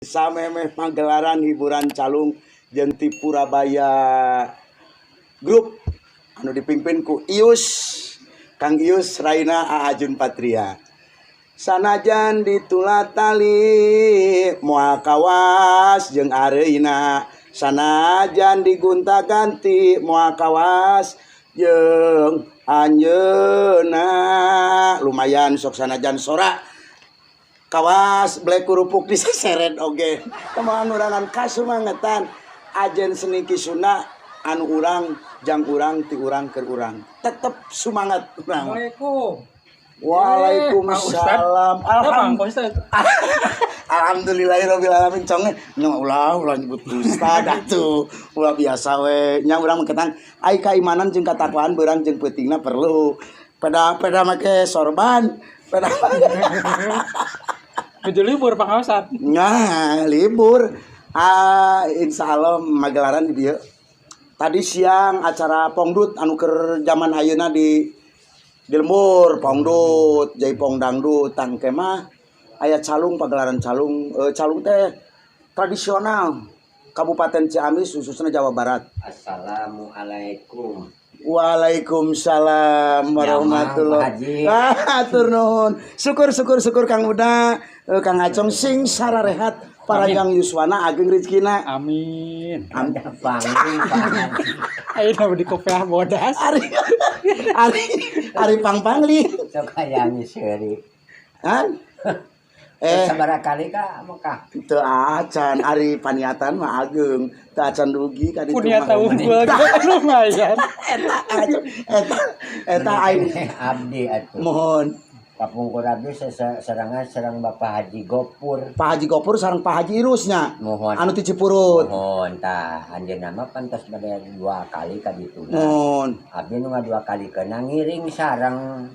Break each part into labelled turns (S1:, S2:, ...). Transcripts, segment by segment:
S1: Samemeh pagelaran hiburan calung jeung ti Purabaya Grup anu dipimpin ku Ius, Kang Ius Raina Aajun Patria. Sanajan ditula tali moal kawas jeung areuna, sanajan digunta-ganti moal kawas jeung anjeuna. Lumayan sok sanajan sora kawas blek kerupuk diseseret oge kumaha ngurangan kasumangetan ajen seni Sunda anu urang jang urang ti urang keur urang tetep semangat urang.
S2: Assalamualaikum.
S1: Waalaikumsalam.
S2: Alhamdulillah. Ustad.
S1: Alhamdulillahirabbil alamin, cong nya ulah ulah nyebut ustad atuh, ulah, biasa we nya. Urang mah ai kaimanan jeung katakwaan beurang jeung peutingna perlu peda peda make sorban peda.
S2: Baju libur pengawasan.
S1: Nah, libur. Ah, insya Allah magelaran di dieu. Tadi siang acara pongdut anu keur zaman ayeuna di lembur pongdut, jaipong dangdut, tangke mah aya calung, pagelaran calung, calung teh tradisional Kabupaten Ciamis, khususnya Jawa Barat.
S3: Assalamualaikum.
S1: Waalaikumsalam warahmatullahi.
S3: Pak Haji.
S1: Ah, atur nuhun. Syukur syukur syukur Kang Uda, Kang Acong sing sararehat, panjang yuswana, ageng rezekina.
S2: Amin.
S3: Ada pangling, Pak Haji.
S2: Ayo nama di kopiah bodas.
S1: Ari ari ari pang pangli.
S3: Sok hayang seuri.
S1: Kan?
S3: Eh, sabaraha kali ka Mekah?
S1: Teu acan, ari paniatan mah ageng, teu acan dugi ka ditu.
S2: Punya
S1: Mah.
S2: tahu gua lumayan.
S1: Eta Acong, eta eta aing
S3: Abdi atuh.
S1: Mohon.
S3: Kapungkur abdi serangan serang Bapak Haji Gopur.
S1: Pak Haji Gopur sareng Pak Haji Irusnya.
S3: Mohon.
S1: Anu ti Cipurut.
S3: Mohon tah anjeunna mah pantas bade dua kali ka ditu.
S1: Mohon.
S3: Abdi nu dua kali kena ngiring sareng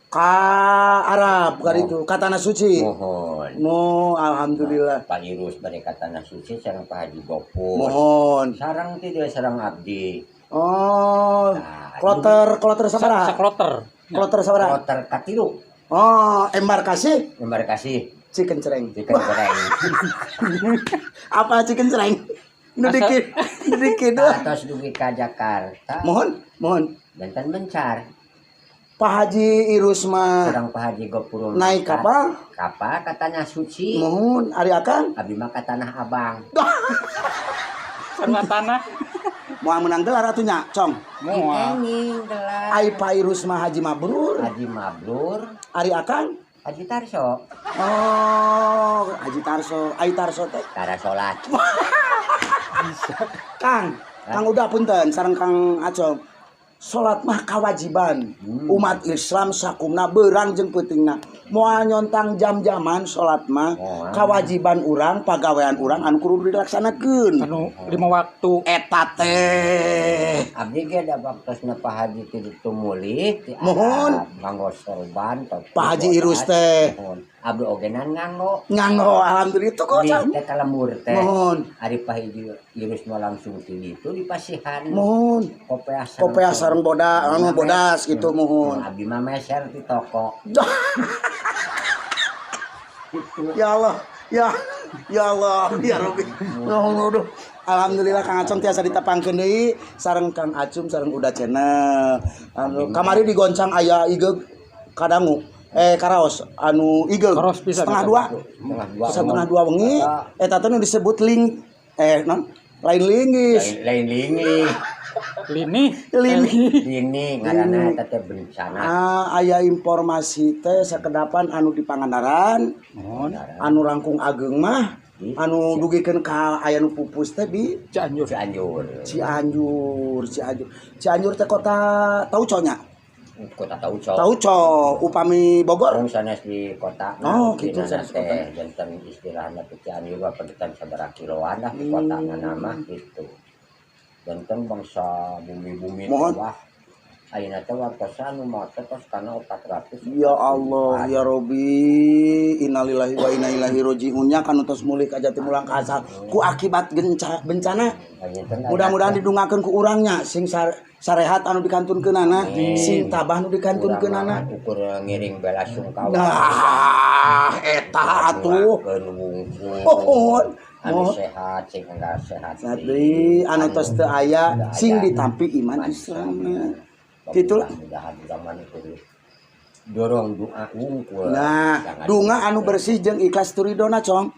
S1: Ka Arab ka ditu, ka Tanah Suci.
S3: Mohon.
S1: Mo alhamdulillah.
S3: Pak Irus bade ka Tanah Suci sareng Pak Haji Gopur.
S1: Mohon.
S3: Sareng ti dia sareng abdi.
S1: Oh,
S3: Nah,
S1: kloter kloter sabaraha?
S2: Sakloter.
S1: Kloter sabaraha?
S3: Kloter katilu.
S1: Oh, embarkasi
S3: Embarkasi
S1: Cikencereng.
S3: Cikencereng.
S1: Apa Cikencereng? Nu dikit, nu dikit.
S3: Atos dugi ka Jakarta.
S1: Mohon, mohon.
S3: Janten mencar.
S1: Pak Haji Irus mah
S3: Sareng Pak Haji Gopur
S1: naik kapal.
S3: Kapal ka Tanah Suci.
S1: Mohon, ari akang
S3: Abdi mah ka Tanah Abang.
S2: Sama tanah.
S1: Moal menang gelar atuh nya, Cong.
S2: Moal.
S3: Kenging gelar.
S1: Ai Pak Irus mah Haji Mabrur,
S3: Haji Mabrur,
S1: ari akang
S3: Haji Tarso.
S1: Oh, Haji Tarso, ai Tarso teh.
S3: Tara salat.
S1: Kang, Kang udah punten sareng Kang Acong. Salat mah kewajiban umat Islam sakumna beurang jeung peutingna. Moal nyontang jam-jaman salat mah
S3: Moal.
S1: Kewajiban urang, pagawean urang anu kudu dilaksanakeun.
S2: Anu lima waktu.
S1: Eta teh.
S3: Abdi ge da waktosna Pak Haji ti tumuli ti
S1: Mohon.
S3: Arab, nganggo sorban topi
S1: Pak Haji
S3: bodas.
S1: Irus teh.
S3: Mohon. Abdi ogenan nganggo.
S1: Nganggo, alhamdulillah itu kok.
S3: Di teh ka lembur teh.
S1: Mohon.
S3: Ari Pak Haji Irus mah langsung ti ditu di pasihan.
S1: Mohon.
S3: Kopeah sareng
S1: Kopeah sareng boda, anu bodas gitu, mohon.
S3: Abdi mah meser di toko.
S1: Ya Allah, ya ya Allah, ya Rabbi. Nuhun, aduh. Alhamdulillah Kang Acong tiasa ditepangkeun deui sareng Kang Acum sareng Uda Channel. Anu kamari digoncang aya igeug kadangu. Eh, karaos anu igeug
S2: Karaos pisan,
S1: setengah
S2: eta.
S1: dua.
S3: Setengah dua.
S1: 1.30 wengi eta teh nu disebut ling eh non lain linggis.
S3: Lain, lain lingi.
S2: Lini.
S1: Lini.
S3: Ini ngaranna eta teh bencana.
S1: Ah, aya informasi teh sakedapan anu di Pangandaran
S2: Mohon.
S1: anu langkung ageng mah anu dugikeun ka aya nu pupus teh di
S2: Cianjur.
S3: Cianjur.
S1: Cianjur, Cianjur. Cianjur teh kota Tauco nya.
S3: Kota Tauco.
S1: Tauco upami Bogor.
S3: Orang sanes di kota.
S1: Oh, gitu, sanes
S3: teh
S1: kota.
S3: Janten istilahna teh Cianjur mah pedetan sabaraha kiloan lah di kota nama gitu. Janten bangsa bumi-bumi
S1: Mohon.
S3: wah. Ayeuna teh wartosan nu maot teh tos kana 400.
S1: Ya Allah, ya Robi, innalillahi wa inna ilaihi raji'un nya kanu tos mulih ka jati mulang ka asal ku akibat bencana. Mudah-mudahan didungakeun ku urangnya sing sarehat anu dikantunkeunana, sing tabah nu dikantunkeunana.
S3: Ukur ngiring bela sungkawa.
S1: Nah, eta atuh.
S3: Mohon anu sehat sing enggal sehat.
S1: Deui anu tos teu aya sing ditampi iman Islamna. Gitulah.
S3: Mudah-mudahan zaman itu dorong doa wungkul.
S1: Nah, dunga anu bersih jeung ikhlas turidona, Cong.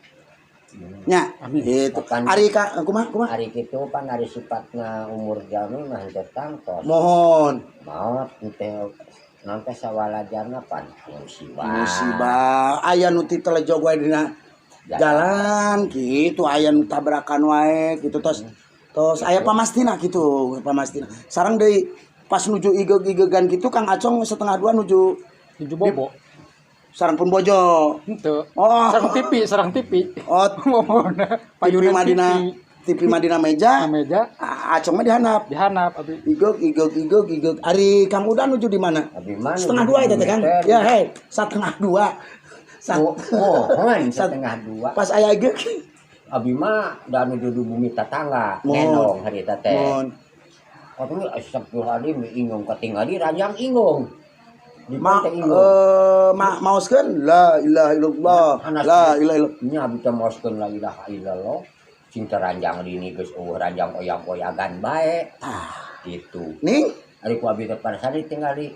S1: Nya, itu. Ari ka kumaha kumaha?
S3: Ari kitu pan ari sifatna umur jalmi mah henteu tangtos.
S1: Mohon.
S3: Maot henteu nanti sawalajarna pan musibah.
S1: Musibah aya nu titelejog wae dina jalan kitu, aya nu tabrakan wae kitu tos tos aya pamastina kitu, pamastina. Sareng deui pas nuju igeg-igegan gitu Kang Acong 1:30 nuju
S2: bobo.
S1: Sareng pun bojo.
S2: Henteu.
S1: Oh.
S2: Sareng TV.
S1: Oh,
S2: payunan
S1: Madina, TV Madina meja.
S2: Meja.
S1: Acong mah dihanap.
S2: Dihanap abi.
S1: Igeg igeg igeg igeg. Ari Kang Uda nuju di mana?
S3: Abi mana?
S1: 1:30 eta teh Kang. Ya hei, 1:30.
S3: Mohon 1:30.
S1: Pas aya igeg.
S3: Abi mah da nuju di bumi tatangga, ngendong harita teh.
S1: Mohon.
S3: Aduh, astagfirullahaladzim, ingong katingali ranjang ingong.
S1: Ma, maoskeun la ilaha illallah, la ilaha illallah.
S3: Nya abi teh maoskeun la ilaha illallah. Cing teh ranjang dini geus eueuh ranjang oyag-oyagan bae.
S1: Tah,
S3: kitu.
S1: Ning,
S3: ari ku abi teh parasari tingali.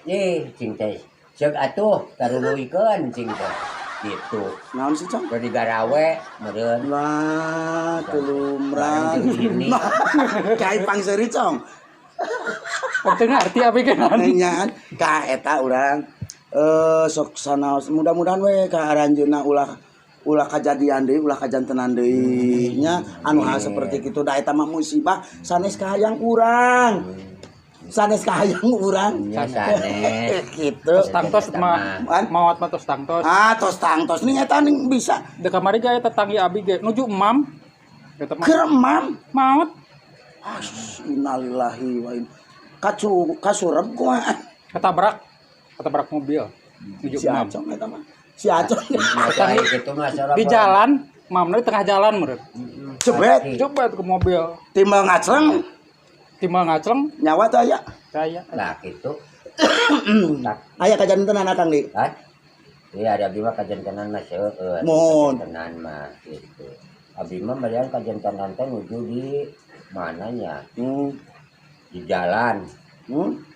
S3: Ye, cing teh ceuk atuh taruluikeun cing teh. Gitu.
S1: Naon sih, Cong?
S3: Bari garawe meureun.
S1: Wah, tulumrah. Kai pangseuri, Cong.
S2: Teu ngarti abi ge
S1: nya ka eta urang sok sanaos mudah-mudahan we ka aranjeunna ulah ulah kajadian deui, ulah kajantenan deui nya anu hal seperti kitu da eta mah musibah sanes kahayang urang. Sanes kahayang urang.
S3: Nya sanes.
S1: Gitu.
S2: Tos tangtos mah maot mah tos tangtos.
S1: Ah, tos tangtos ning eta ning bisa.
S2: Da kamari ge eta tanggi abi ge nuju emam. Eta mah
S1: keur emam
S2: maot.
S1: Innalillahi wa inna kacu kasurep kumaha.
S2: Ketabrak mobil. Nuju
S1: Si
S2: emam.
S1: Acong eta mah. Si Acong.
S3: Kitu mah
S2: di jalan, mamna di tengah jalan meureun.
S1: Jebet,
S2: jebet ke mobil.
S1: Timbal ngacleng.
S2: Timbal ngacleng
S1: nyawa teh aya.
S2: Aya.
S3: Nah, kitu.
S1: Aya kajantenan Akang di.
S3: Hah? Iya, ada abdi mah kajantenan mah seueur.
S1: Mohon.
S3: Kajantenan mah kitu. Abdi mah malian kajantenan teh nuju di mananya? Di jalan.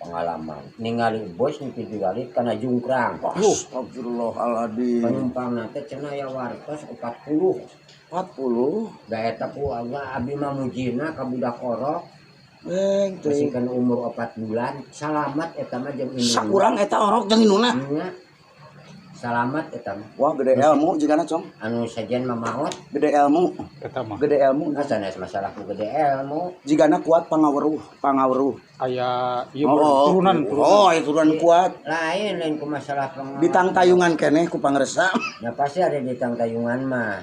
S3: Pengalaman. Ningali bos nu kitu kana jungkrang.
S1: Astagfirullahaladzim.
S3: Penumpang teh cenah aya wartos 40.
S1: 40.
S3: Da eta ku Allah abdi mah mujina ka budak orok.
S1: Masih
S3: kan umur 4 bulan, salamat eta mah jeung indungna.
S1: Sakurang eta orok jeung indungna.
S3: Nya. Salamat eta mah.
S1: Wah, gede ilmu jigana, Cong.
S3: Anu sajen mah maot.
S1: Gede ilmu.
S2: Eta mah.
S1: Gede ilmu.
S3: Nah, sanes masalah ku gede ilmu.
S1: Jigana kuat pangaweruh, pangaweruh.
S2: Aya ieu turunan, turunan.
S1: Oh, ieu turunan kuat.
S3: Lain lain ku masalah pangaweruh.
S1: Ditangtayungan keneh ku pangresa.
S3: Nah, pasti ada di tangtayungan mah.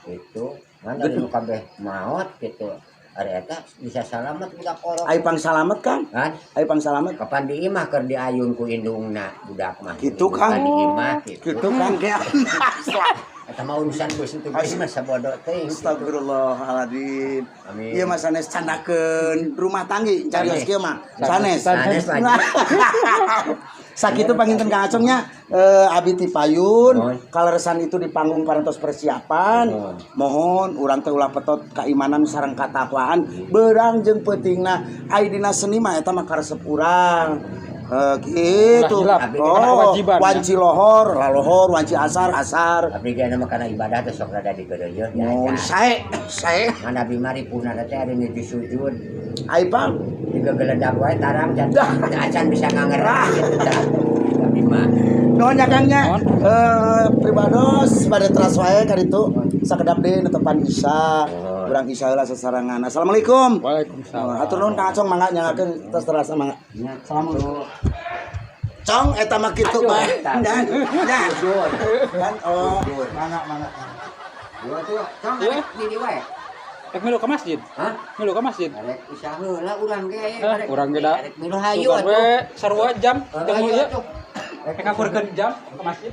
S3: Itu, mana nu kabeh maot gitu. Ari eta bisa salamet budak orok.
S1: Ai pang salamet, Kang?
S3: Kan?
S1: Ai pang salamet.
S3: Kapan di imah keur diayun ku indungna budak mah.
S1: Kitu, Kang.
S3: Di imah kitu.
S1: Kitu, Kang.
S3: Eta mah urusan geus teu geus mah sabodo teuing.
S1: Astagfirullahaladzim.
S3: Amin.
S1: Ieu mah sanes candakeun rumah tanggi carios kieu mah. Sanes.
S3: Sanes mah.
S1: Sakitu panginten Kang Acong nya abi ti payun kaleresan itu di panggung parantos persiapan. Mohon urang teh ulah petot keimanan sareng katakwaan beurang jeung peutingna ai dina seni mah eta mah karesep urang. Gitu.
S2: Oh,
S1: wanci lohor, lalohor, wanci asar, asar.
S3: Abdi ge mah kana ibadah teh sok rada digeureuyeun.
S1: Mun sae, sae.
S3: Ngan abdi mah ripuna teh ari nuju sujud.
S1: Ai pang
S3: digegeledak wae tarang acan bisa ngangerah gitu tah. Abdi mah.
S1: Nuhun nya Kang nya. Pribados bade teras wae ka ditu. Sakedap deui netepan Isya. Urang Isya heula sasarangan. Assalamualaikum.
S2: Waalaikumsalam.
S1: Hatur nuhun Kang Acong mangga nyangakeun tos terasa mangga. Assalamualaikum. Cong eta mah kitu bae. Dan kan oh mangga mangga.
S3: Dua tuh, Cong di dieu wae.
S2: Rek milu ka masjid.
S3: Hah?
S2: Milu ka masjid.
S3: Arek isya heula urang ge.
S2: Eh, urang ge da.
S3: Arek milu hayu
S2: Sugan
S3: atuh.
S2: we sarua jam
S3: Hayu
S2: jam ieu.
S3: atuh.
S2: Rek ngakurkeun jam ke masjid.